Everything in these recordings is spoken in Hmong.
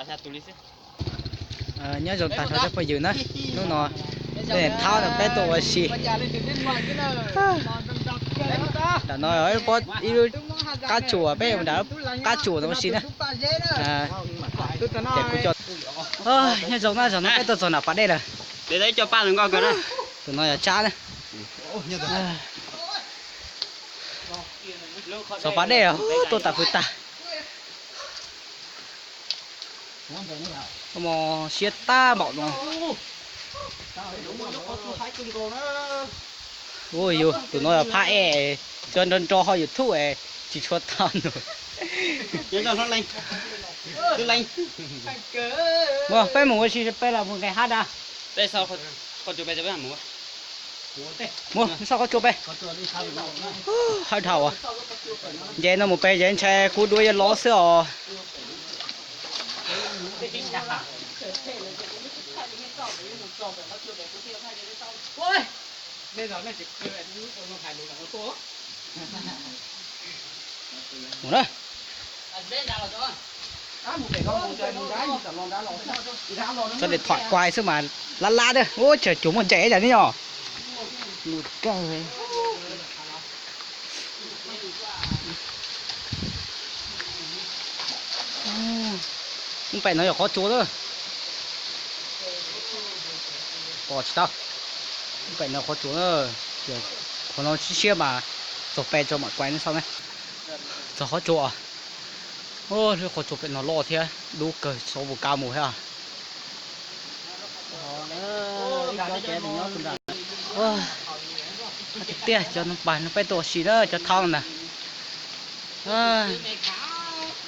Nyob zoo tag nrho cov phooj ywg na, hnub no peb thab no peb tuaj ua si. Tam no ib lub qab tsuas, peb mus nram qab tsuas no ua si na. Ces kuv coj, nyob zoo na, zaum no peb tuaj txog nram pas dej lawm. Tus no yog Tsab na. Txog pas dej tuaj tas hws tag. Mos siab tab npaum no. Ua yus tus no phab ej, cov nrog nrog ho YouTube es tsis tshua tau nws. Ua peb mus ua si peb los mus nqes hab da. Mus xauj qhov tsua pem. Hawb dhau as. Nce no mus pem ces ntshai kub duab yuav lov xwb os. Mus na. Tso điện thoại quay xwb mas lab lab thiab. Ua cas cuag muaj ntses ib yam ne yom. Mus kawg. Lub pem no yog qhov tsua na. Pom tsis tau. Lub pem no qhov tsua na. Qhov no siab siab mas txog pem tso mam quay nej saib na. Txog qhov tsua. Lub qhov tsua pem no loj thiab dub kawg, xyov puas kav mus thiab. Tiag tiag cov no pais no peb tuaj ua si na cov thab ntag.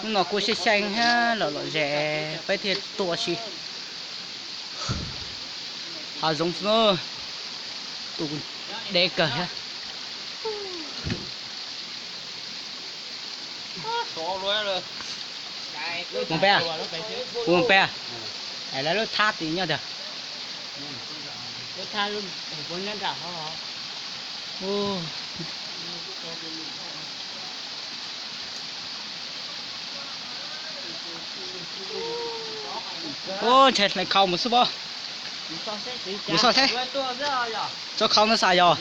Hnub no kuj xyeej xyeej thiab lom lom zem peb thiaj tuaj ua si. Hav zoov xwb na. Tus deb kawg thiab. Mus pem, mus pem. Lawv lub thab tim nyob tiag. Ub, ntshai hlais khau mus xwb pob. Mus xauj seb. Tso khau no xav yog.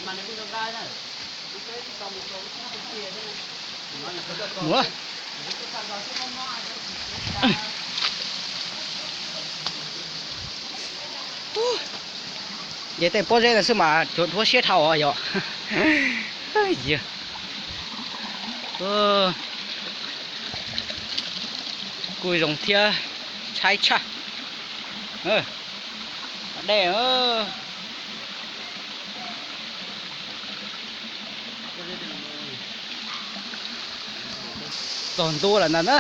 Mus. Ces tej pob zeb no xwb mas cuag dhuab siab dhau os yog. Kuj zoo thiab tshaib tshaj. Dej. Txog ntua lawm ntag na.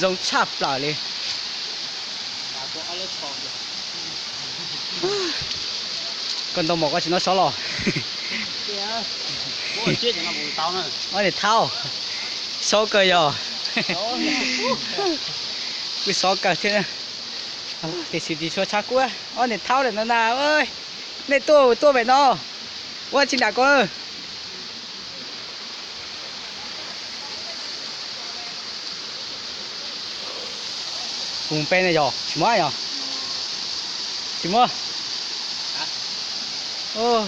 Zoo tshaj plaws li. Koj ntoo mos koj tsis noj sob los? Ob niag thaub, sob kawg yog. Kuj sob kawg thiab. Tiam sis tsis tshua tshab kub. Ob niag thaub lawm ntag na. Nej tuaj tuaj pem no, ua tsis nram ko. Mus pem no yog tsis muaj yog? Tsis muaj. Lub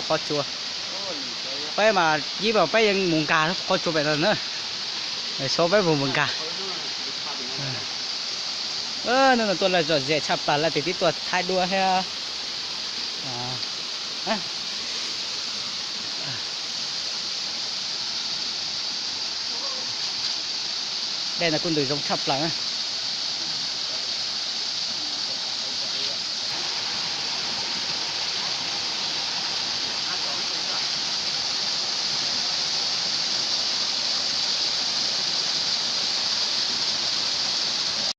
qhov tsua, peb mas yib mas peb yeej mus nkag lub qhov tsua pem no na. Xyov peb puas mus nkag. Hnub no tuaj lawm zom zaws tshaj plaws, lawv tib tib tuaj thaij duab thiab. Dej no kuj ntws zoo tshaj plaws.